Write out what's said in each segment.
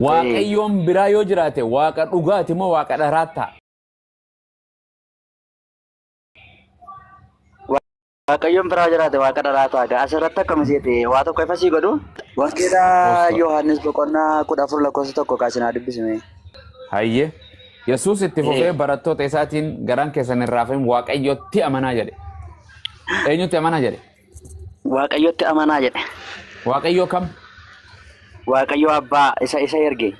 Waaqayyoon biraa yoo jiraate waaqa dhugaati moo waaqa dharaa ta'a? Waaqayyoon biraa jiraate waaqa dharaa ta'a. Gaa asirratti akkam seete waa tokko ifa sii godhu. Wangeela Posto. Yohaannis boqonnaa 14 lakkoofsa 1 kaasinaa dubbisime. Hayyee. Yesuus itti fufee barattoota isaatiin garaan keessan hin raafamin, Waaqayyotti amanaa jedhe. Eenyutti amanaa jedhe? Waaqayyotti amanaa jedhe. Waaqayyoo kam? Waaqayyo abbaa isa erge.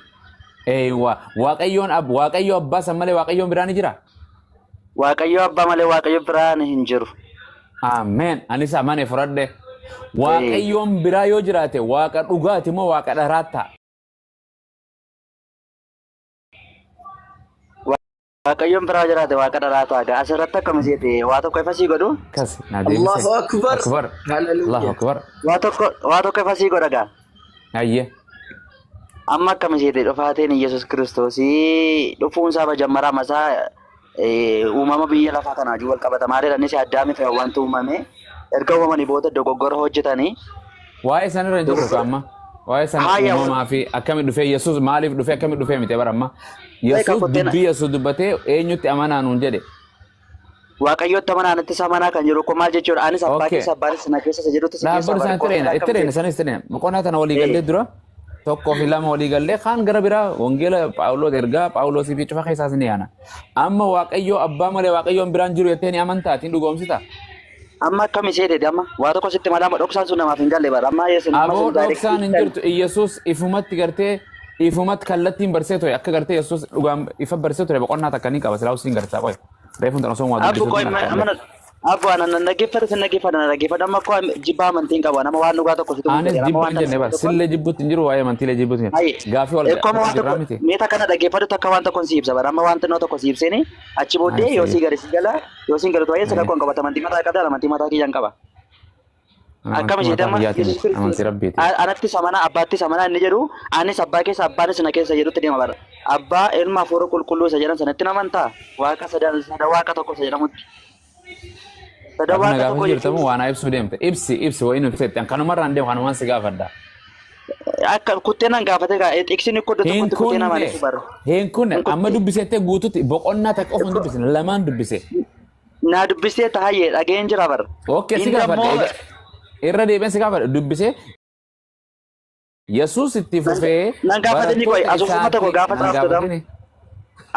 Eeywa. Waaqayyoon ab Waaqayyo abbaa san malee Waaqayyoon biraa ni jira? Waaqayyo abbaa malee Waaqayyo biraan hin jiru. Ameen. Anis amane fudhadhe. Waaqayyoon biraa yoo jiraate waaqa dhugaati moo waaqa dharaa ta'a? Waaqayyoon biraa jiraate waaqa dharaa ta'a. Gaa asirratti akkam seete waa tokko ifa sii godhu. Akkas naa deebise. Allahu akbar. Akbar. Allahu Hallelujah. akbar. Waa tokko ifa sii godha gaa. Hayyee. Amma akkam seete dhufaateen Yesuus Kiristoosii dhufuun isaa majammaraa masaa uumama biyya lafaa kanaa wajjin wal qabata. Maaliidha innis Addaamii fi wanti uumame erga uumamanii booda dogoggora hojjetanii. Waa'ee sanirra hin jirru amma. Waa'ee sana Haaya. uumamaa fi akkami dhufee Yesuus maaliif dhufee akkami dhufee miti bara amma. Yesuus kuttena. dubbii Yesuus dubbatee eenyutti amanaa nuun jedhe. Waaqayyotti amanaa, anattis amanaa kan jiru kun maal jechuudha? Anis abbaa keessa, abbaanis na keessa isa jedhutti si keessa Dhaabbata bara isaan itti reena itti reena sanis itti reena boqonnaa tana walii gallee dura tokkoo fi lama walii gallee kaan gara biraa wangeela Phaawulos ergaa Phaawulosii fi cufa keessaas ni yaana. Amma Waaqayyoo abbaa malee Waaqayyoon biraan jiru jettee ni amantaa ittiin dhugoomsita. Amma akkami seeteti amma waa tokko sitti malaa dhoksaan sun namaaf hin galle bara amma yesin amma Aboo sun dhoksaan hin jirtu. Iyyasuus ifumatti gartee ifumatti kallattiin barsee ture akka gartee Yesuus dhugaan ifa barsee ture boqonnaa takka ni qaba silaa usiin gartaa qoy. Reefuun tan osoo waa Abbo dubbisuutu qoy na amma abbo ana nan dhaggeeffata sin dhaggeeffata na dhaggeeffata amma koo jibbaa amantiin qaba nama waan dhugaa tokko situ Anis amma jibba waan hin jenne bara sillee jibbuutti hin jiru, waa'ee amantiilee jibbuutti hin Ayi. jiru. Gaafii wal Ekkoo amma waan jirraa tokko miti. mee takka na dhaggeeffatu takka waan tokkon si ibsa bara amma waan xinnoo tokko si ibseeni achi booddee yoo Ayi. si gadi si gala yoo si galu ta'ee Ayi. sadarkaa hin qabata amantii mataa qabda amantii mataa kiyyaan qaba. Akkam Amantii ishee mataa amma kiyyaatiin Yesuus miti amantii Kiristoos rabbiiti. Anattis amanaa abbaattis amanaa inni jedhu anis abbaa keessa abbaanis na keessa jedhutti deema bara. Abbaa ilma hafuura qulqulluu isa jedhan sanatti amantaa waaqa sadan sada waaqa tokko isa jedhamutti. Sada Gaafa na waaqa gaafachuu tokko jirtamu jechuun waan naa ibsuu deemte. Ibsi ibsi wayiin ibsetti. An kanumarraan deemu kanumaan si gaafadha. Akka kuttee nan gaafate gaa xiqsiin iddoo Hin tokkotti kuttee namaan kunne ibsu bara. hin kunne Hin amma kutte. dubbisettee guututti boqonnaa takka qofa hin dubbisne, lamaan dubbise. Naa dubbistee tahayyee dhageen jira bara. Okay, si Inni gaafadha ammoo egaa irra deebiin si gaafadha dubbisee Yesuus itti fufee Nan gaafatini qoy barattoota asoosama tokko isaatti gaafa nan caaftu dam. gaafatini.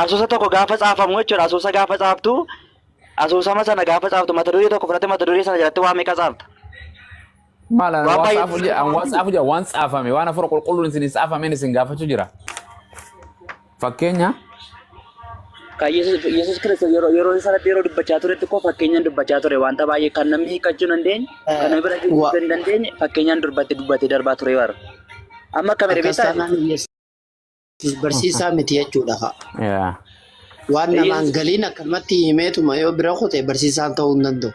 Asoosa tokko gaafa caafamu jechuudha. Asoosa gaafa caaftu asoosama sana gaafa caaftu mata duree tokko fudhatte mata duree sana jalatti waa meeqa caafta? Maal Waan waan baay'ee tsaafu jira, waan tsaafu jira, waan tsaafame, waan hafuura qulqulluun isin tsaafameen isin gaafachuu jira. Fakkeenya Kan Yesuus Kiristoos yeroo sanatti yeroo dubbachaa turetti koo fakkeenyaan dubbachaa ture wanta baay'ee kan namni hiikkachuu hin dandeenye kan namni bira gahuu hin dandeenye fakkeenyaan dubbate dubbatee darbaa ture bara. Amma akkam jedhe Akkas beektaa? taanaan Yesuus barsiisaa miti jechuudha. Haa. Yaa. Waan namaan galiin akkanumatti himeetuma yoo bira kute barsiisaan ta'uu hin danda'u.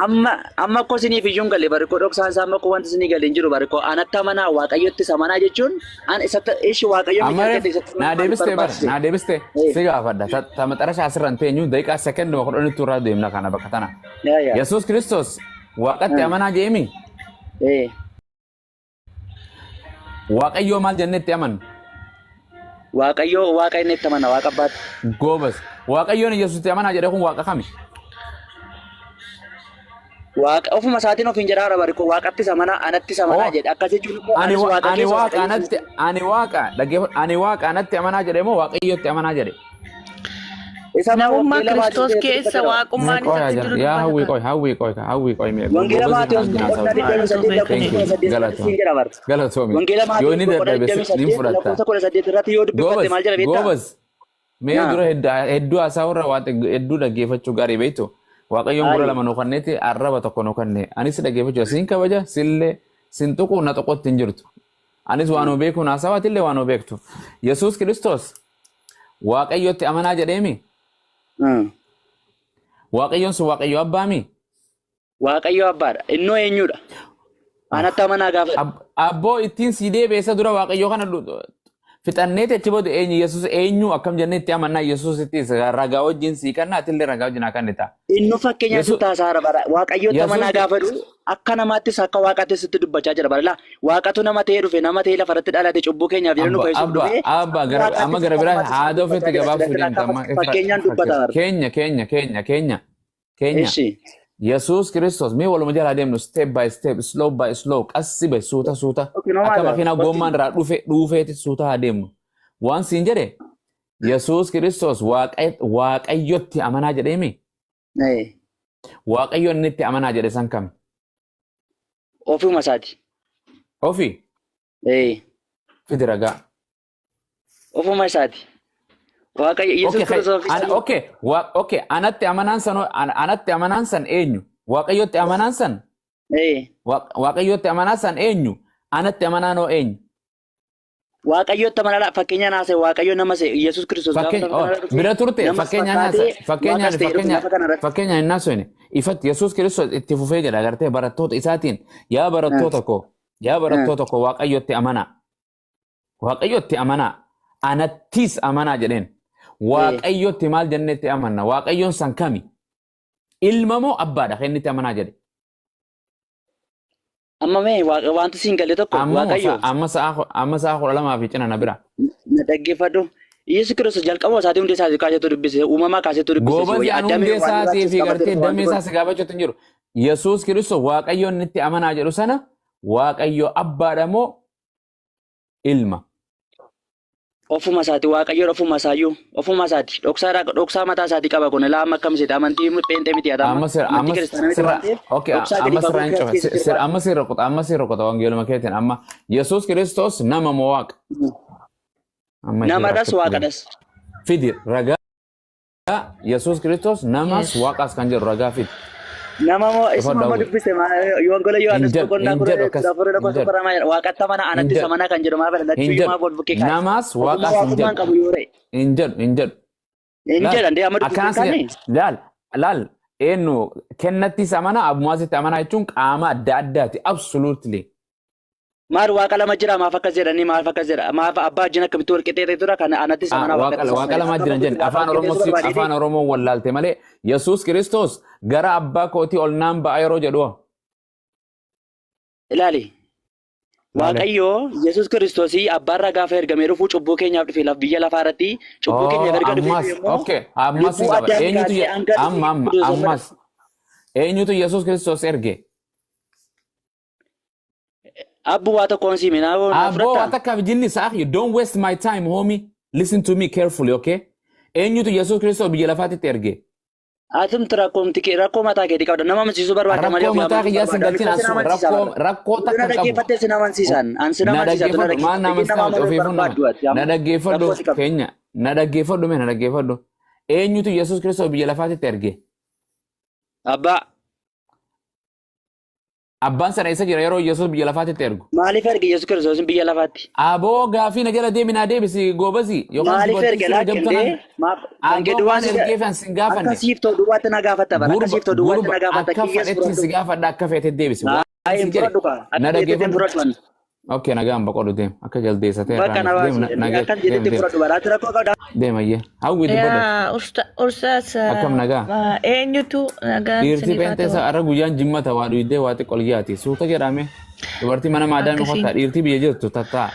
Amma akkoo isiniif iyyuu hin galle bari koo dhoksaan isaa amma koo wanti isinii galle hin jiru bari koo anatti amanaa Waaqayyottis amanaa jechuun an isatti ishi Waaqayyo miti Amma argate isatti naa amanuu maaliif deebiste bara barbaachise? naa deebiste si gaafadha. Ta maxarasha asirra hin teenyu daqiiqaa sekenduma 10tti irraa deemna kana bakka tana. Yaa yaa. Yesuus Kiristoos Waaqatti amanaa jeemi. Waaqayyoo maal jennee itti amanna? Waaqayyo Waaqa inni itti amana Waaqa abbaatti. Goobas. Waaqayyoon Yesuus itti amanaa jedhe kun Waaqa kami? Waaqa ofuma isaatiin ofiin jedhaa bari koo Waaqattis amanaa anattis amanaa Oh. jedhe akkas jechuun immoo Ani anis Waaqa ani keessa Waaqa Waaqayyo anatti ani Waaqa dhaggeeffadhu ani Waaqa anatti amanaa jedhe moo Waaqayyotti amanaa jedhe? Isa maa Namummaa Wangeela Kiristoos Maatewos keessa keessatti waaqummaan Mee qoy isatti haa jiru yaa hawwii dubbata. qoy hawwii qoy hawwii qoy mee Wangeela goobazii Maatewos kanaan boqonnaa haasa'u. 28 Thank lakkoofsa you. 18 irratti Galatoomi. siin jedha bara. Galatoomi. Wangeela Yoo Maatewos inni boqonnaa dadhabe nin 28 fudhatta. lakkoofsa 18 irratti yoo dubbifatte Goobas maal jedha beektaa? goobas mee Naa. dura hedduu haasa'urra waan hedduu dhaggeeffachuu gaarii beektu. Waaqayyoon gurra Ayi. lama nu kenneeti arraba tokko nu kenne. Anis dhaggeeffachuu siin kabaja sillee sin tuqu na tuqutti hin jirtu. Anis waan beeku haasawatillee waan beektu. Yesuus Kiristoos Waaqayyotti amanaa jedheemi. Waaqayyoon sun Waaqayyo abbaami. Waaqayyo abbaadha. Innoo eenyudha? Anatti amanaa gaafa. Abboo ittiin sii deebi'e isa dura Waaqayyo kana Fixanneeti achi booda eenyu Yesuus eenyu akkam jennee itti amannaa Yesuusittis ragaa wajjin sii kanna atillee ragaa wajjin haa kennita. Innu fakkeenya Yesu- sitti haasaara bara. Waaqayyotti Yesuus- amanaa gaafa jedhu akka namaattis akka waaqaattis sitti dubbachaa jira bara. Laa waaqatu nama ta'ee dhufe nama ta'ee lafarratti dhalate cubbuu keenyaaf jedhee nu Abba fayyisuuf abba dhufe. abba gara amma gara biraa haadha ofitti gabaabsuu deemta amma. Fakkeenyaan dubbata bara. Keenya keenya keenya keenya keenya. Ishi. Yesuus Kiristoos mee waluma jalaa deemnu step by step, slow by slow, qassi bay suuta suuta Okay, no akka matter. makiinaa gommaan irraa dhufe dhuufeeti suuta haa deemnu. Waan siin jedhe Yesuus Kiristoos Waaqayyotti amanaa jedheemi. Waaqayyo inni itti amanaa jedhe san kami? Ofuma isaati. Ofi fidi ragaa. Ofuma isaati. Waaqayyo Yesuus Okay, Kiristoos okay, okay, anatti amanaan san anatti amanaan san eenyu? Waaqayyotti amanaan san Waaqayyotti amanaa san eenyu? Anatti amanaan hoo eenyu? Waaqayyotti amanaa fakkeenyaan haasa'e Waaqayyo nama se'e Yesuus Kiristoos gaafa Fakkeenya lafa kanarra dhufe bira turte namas fakkeenyaan fakkaatee haasa'e fakkeenyaan waaqas ta'ee dhufe fakkeenya lafa kanarratti. fakkeenyaan hin haasofne ifatti Yesuus Kiristoos itti fufee jedha agartee barattoota isaatiin yaa barattoota koo yaa barattoota koo Waaqayyotti amanaa Waaqayyotti amanaa anattis amanaa jedheen. Waaqayyotti maal jennetti amanna? Waaqayyoon san kami? Ilma moo abbaadha kan inni itti amanaa jedhe? Amma mee wanti siin galle tokko Amma Waaqayyo amma sa'a 12 fi cina na bira. Na dhaggeeffadhu. Yesuus Kiristoos jalqaba isaatii hundee isaatii kaaseetu dubbise uumamaa kaaseetu dubbise. Goobazii Wayii an Addaamii hundee waan isaatii irraa fi qabatee gartee dhufe wanti damee kun. isaa si gaafachuutti hin jiru. Yesuus Kiristoos Waaqayyoon inni itti amanaa jedhu sana Waaqayyo abbaadha moo ilma? Ofuma isaati Waaqayyoon ofuma isaayyuu ofuma isaati dhoksaa dhoksaa mataa isaatii qaba kun ilaa amma akkam seeta amantii pheenxee miti haa Amma sirra amantii amma kiristaanaa miti sirra waan ta'eef okay dhoksaa gadi amma fagoo sirra hin cufa keessa jiru. sirra amma sirra kuta amma sirra kuta wangeeluma keetiin amma Yesuus Kiristoos nama moo waaqa? Amma ishee Namadhas rakkatti waaqadhas. fidi ragaa Yesuus Kiristoos namas waaqas kan jedhu ragaa fidi. Nama moo Dhufa isuma amma daawwi. dubbise Wangeela Hin Yohaannis jedhu boqonnaa hin kudha jedhu akkas afur hin lakkoofsa jedhu kudha lama jedha waaqatti amana hin anattis jedhu amana kan jedhu maaf hin lachuu jedhu maaf wal bukkee kaa'e. namaas Ofuma waaqas hin waaqummaan jedhu qabu yoo ta'e. hin jedhu hin jedhu. Hin Laal jedhan dee amma dubbise akkanas hin kaane. laal laal eenyu kennattis amanaa abbumaasitti amanaa jechuun qaama adda addaati absolutely. Maal waaqa lama jira maaf akkas jedhanii maaf akkas jedha maaf abbaa wajjin akkamitti wal qixxee tura kan anattis amanaa Waaqa waaqattis waaqa amanaa lama akka jiran amma jenne waaqa afaan wal Oromoo qixxeessuu si barbaadeeti. afaan Oromoo wallaalte malee Yesuus Kiristoos gara abbaa kootii ol naan ba'a yeroo jedhu Ilaali. Laale. Waaqayyo Yesuus Kiristoosii abbaarraa gaafa ergamee dhufuu cubbuu keenyaaf dhufe laf biyya lafaa irratti cubbuu keenyaaf Oh erga dhufee ammas immoo okay ammas lubbuu qaba addaamii eenyutu kaasee hanga dhufe amma amma Kiristoos ammas eenyutu Yesuus Kiristoos erge? Abbu waa tokkoon si hime naa naa Abbo fudhattaa? waa takkaaf jinni sa'a don't waste my time, homie. Listen to me carefully, okay? Eenyutu Yesuus Kiristoos biyya lafaatitti erge? Atumti rakkoomti kee rakkoo mataa keetii qabda. Nama amansiisuu barbaadda malee Rakkoo ofii mataa amanuu kiyyaa sin barbaadda. galchin Ani sin ansu amansiisa rakkoo bara. rakkoo Utuu takka na hin qabu. dhaggeeffattee sin amansiisan. An sin Na amansiisa tu na dhaggeeffadhu maal na dhaggeeffatte. Nama amansiisa amanuu ofiifuu nama barbaaddu ati na amma dhaggeeffadhu rakkoo si qabda. keenya na dhaggeeffadhu mee na dhaggeeffadhu. Eenyutu Yesuus Kiristoos biyya lafaatitti erge? Abbaa Abbaan sana eessa jira yeroo Yesuus biyya lafaatitti ergu? Maaliif erge Yesuus Kiristoos biyya lafaatti? Aboo gaafii na jala deemi naa deebisi goobasi yookaan Maaliif dubartii erge sirra laa jabtu qindee naan maaf kan kee aboo duwwaan waan si ergeef an sin akka gaafanne. siif ta'u duwwaatti na gaafatta bara akka Gurba siif ta'u duwwaatti gurba na gaafatta akka kiyyees fedhetti si fudhadhu. gaafadha akka feete deebisi. Waan Ay si hin jedhe fudhadhu kaa na akka feetetti hin dhaggeeffadhu. fudhadhu ani. Okay nagaan boqodhu deem akka jaldeessatee Bakka na irraa deem baasi nagee akkan deem jedhetti deem fudhadhu bara ati rakkoo qabda. deem ayyee hawwi dubbadhu. Yaa ustaas Akkam nagaa. eenyutu nagaan Dhiirti isiniif haa pheenxee ta'u. har'a guyyaan jimmata waa dhuydee waa xiqqol yaati. Suuta jedhame. Dubartii mana maadaamii Akkasiin. kottaa dhiirtii biyya jirtu tattaa.